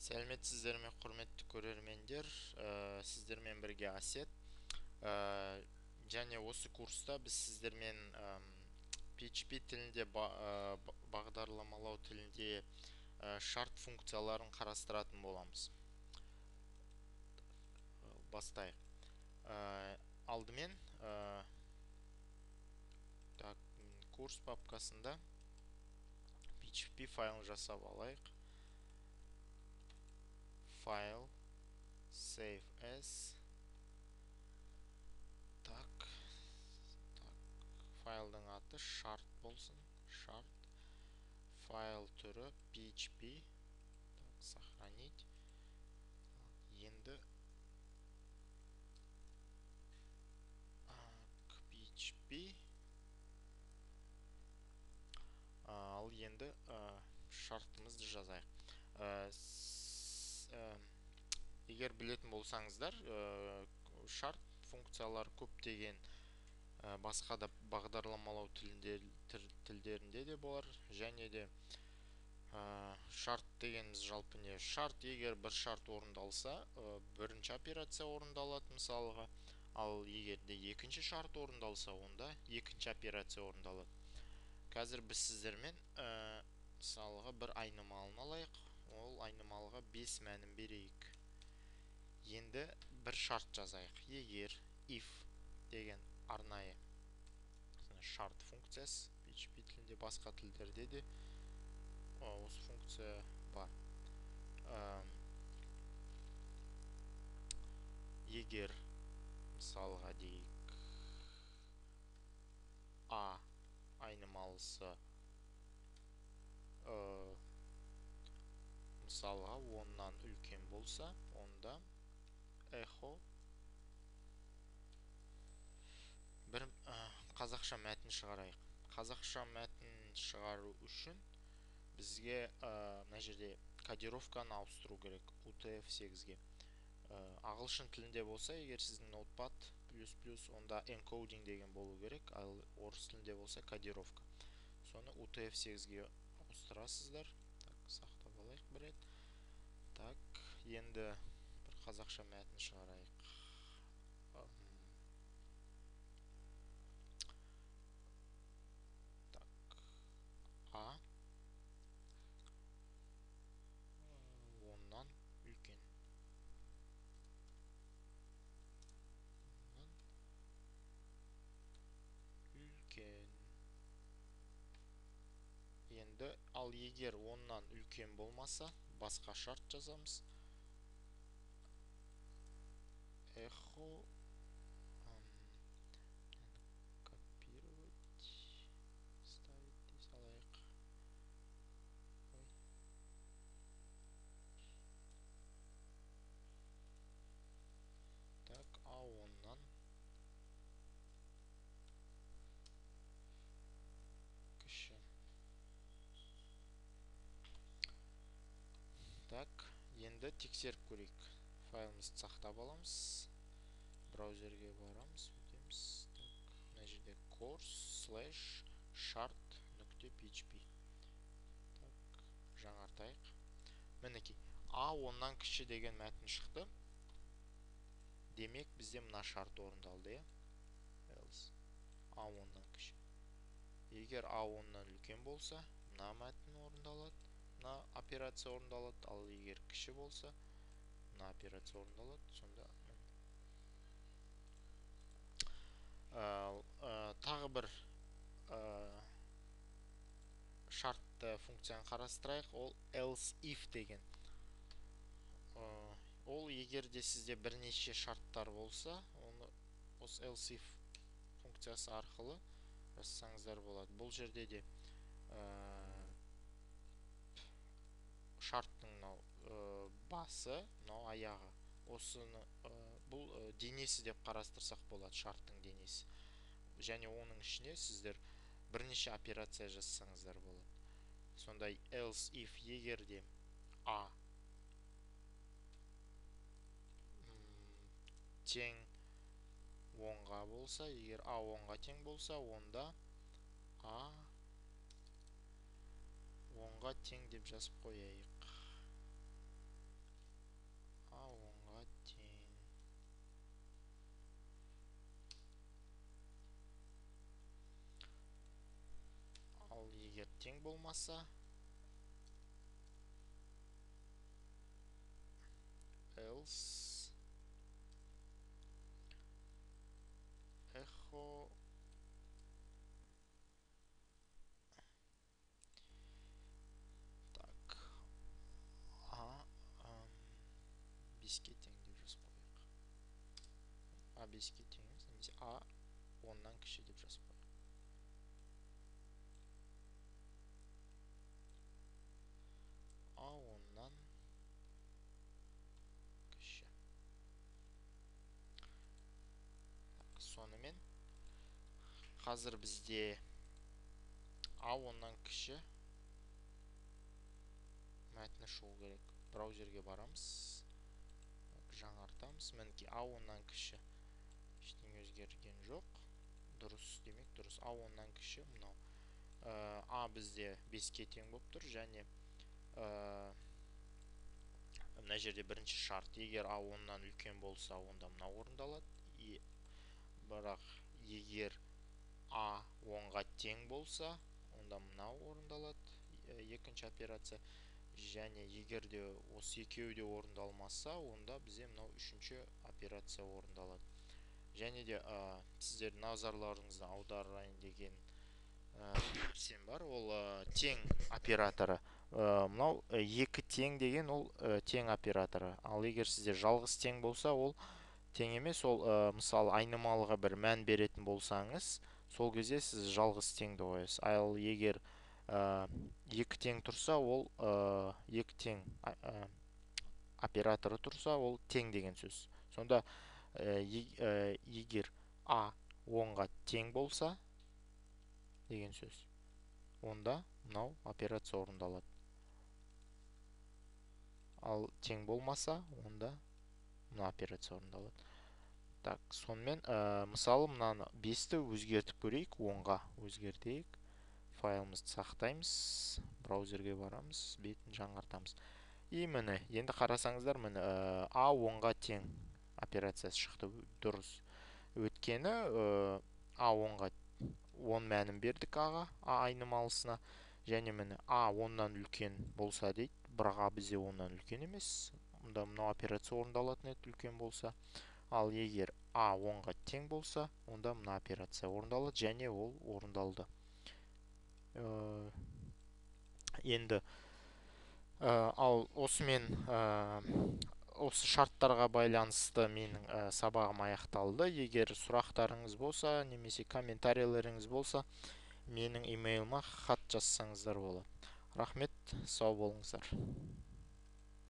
Сәлеметсіздер ме, құрметті көрермендер, сіздермен бірге Әсет. Және осы курста біз сіздермен PHP тілінде, бағдарламалау тілінде шарт функцияларын қарастыратын боламыз. Бастайық. Алдымен так, курс папкасында PHP файлын жасап алайық. Файл, save as. Так, файлдың аты шарт болсын. Шарт. Файл түрі PHP. Так, сохранить. Енді PHP. Ал енді шартымызды жазайық. Егер білетін болсаңыздар, шарт функциялар көптеген басқа да бағдарламалау тілдерінде де болар. Және де шарт дегеніміз жалпы не? Шарт, егер бір шарт орындалса, бірінші операция орындалады мысалға. Ал егер де екінші шарт орындалса, онда екінші операция орындалады. Қазір біз сіздермен мысалға бір айнымалыны алайық. Ол айнымалыға 5 мәнін берейік. Енді бір шарт жазайық. Егер if деген арнайы шарт функциясы PHP тілінде, басқа тілдерде де осы функция бар. Егер мысалға дейік А айнымалысы мысалға 10-нан үлкен болса, онда эхо бір қазақша мәтін шығарайық. Қазақша мәтін шығару үшін бізге мына жерде кодировканы ауыстыру керек UTF-8-ге. Ағылшын тілінде болса, егер сіздің Notepad плюс-плюс, онда encoding деген болу керек, ал орыс тілінде болса кодировка. Соны UTF-8-ге ауыстырасыздар. Так, сақтап алайық бір рет. Так, енді бір қазақша мәтін шығарайық. Так, А 10-нан үлкен. Үлкен. Енді ал егер 10-нан үлкен болмаса, басқа шарт жазамыз. Эхо копировать, ставить дей салайық. Ой. Так, А 10-нан кіші. Так, енді тексеріп көрейік. Файлымызды сақтап аламыз. Браузерге барамыз, өтеміз. Так, мына жерде course/shart.php. Так, жаңартайық. Мінекей, А 10-нан кіші деген мәтін шықты. Демек, бізде мына шарт орындалды, иә? Else. А 10-нан кіші. Егер А 10-нан үлкен болса, мына мәтін орындалады, мына операция орындалады. Ал егер кіші болса, мына операция орындалады. Сонда тағы бір шартты функцияны қарастырайық. Ол else if деген. Ол егер де сізде бірнеше шарттар болса, оны осы else if функциясы арқылы жазсаңыздар болады. Бұл жерде де шарттың мынау басы, мынау аяғы. Осыны бұл денесі деп қарастырсақ болады, шарттың денесі. Және оның ішіне сіздер бірнеше операция жазсаңыздар болады. Сондай else if егер де А тең 10-ға болса, егер А 10-ға тең болса, онда А 10-ға тең деп жазып қояйық. тең болмаса, else echo так а 5-ке тең деп жазып қояйық. А 5-ке тең емес, немесе а 10-нан кіші деп жазып қояйық. А 10-нан кіші. Сонымен қазір бізде а 10-нан кіші мәтіні шығу керек. Браузерге барамыз, жаңартамыз. Мінекей а 10-нан кіші, ештеңе өзгерген жоқ. Дұрыс, демек дұрыс. А 10-нан кіші мынау. А бізде 5-ке тең болып тұр және мына жерде бірінші шарт, егер а 10-нан үлкен болса, онда мынау орындалады. Бірақ егер а 10-ға тең болса, онда мынау орындалады, екінші операция. Және егер де осы екеуі де орындалмаса, онда бізде мынау үшінші операция орындалады. Және де сіздердің назарларыңызды аударайын деген нәрсем бар, ол тең операторы. Мынау екі тең деген ол тең операторы. Ал егер сізде жалғыз тең болса, ол тең емес, ол мысалы айнымалыға бір мән беретін болсаңыз, сол кезде сіз жалғыз теңді қоясыз. Ал егер екі тең тұрса, ол екі тең операторы тұрса, ол тең деген сөз. Сонда егер а 10-ға тең болса деген сөз, онда мынау операция орындалады. Ал тең болмаса, онда мына операция орындалады. Так, сонымен мысалы мынаны 5-ті өзгертіп көрейік, 10-ға өзгертейік. Файлымызды сақтаймыз, браузерге барамыз, бетін жаңартамыз. И міне, енді қарасаңыздар, міне а 10-ға тең операциясы шықты, дұрыс. Өйткені а 10-ға 10 мәнін бердік аға, а айнымалысына. Және міне а 10-нан үлкен болса дейді, бірақ а бізде 10-нан үлкен емес. Мұнда мынау операция орындалатын еді үлкен болса. Ал егер а 10-ға тең болса, онда мына операция орындалады және ол орындалды. Енді ал осымен осы шарттарға байланысты менің сабағым аяқталды. Егер сұрақтарыңыз болса, немесе комментарийлеріңіз болса, менің имейліме хат жазсаңыздар болады. Рахмет, сау болыңыздар.